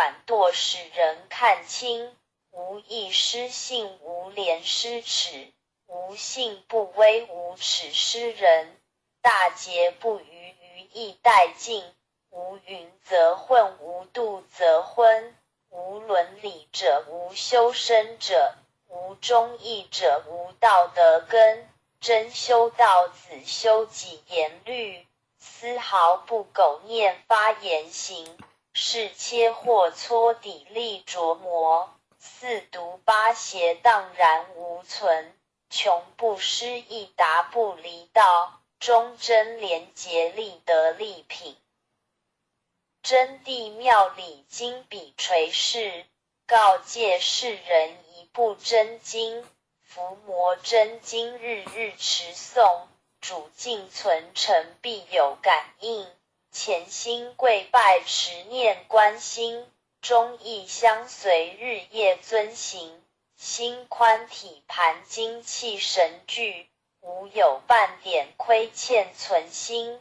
转堕，使人看清。无义失信，无廉失耻，无信不威，无耻失仁。大节不逾，余亦殆尽。无云则混，无度则昏。无伦理者，无修身者，无忠义者，无道德根。真修道子修己言律，丝毫不苟念发言行，是切或搓砥砺琢磨。四毒八邪荡然无存，穷不失义，达不离道，忠贞廉洁立德立品。真谛妙理经笔垂示，告诫世人一部真经。伏魔真经日日持诵，主静存诚必有感应。潜心跪拜持念观心，忠义相随日夜遵行。心宽体盘精气神聚，无有半点亏欠存心。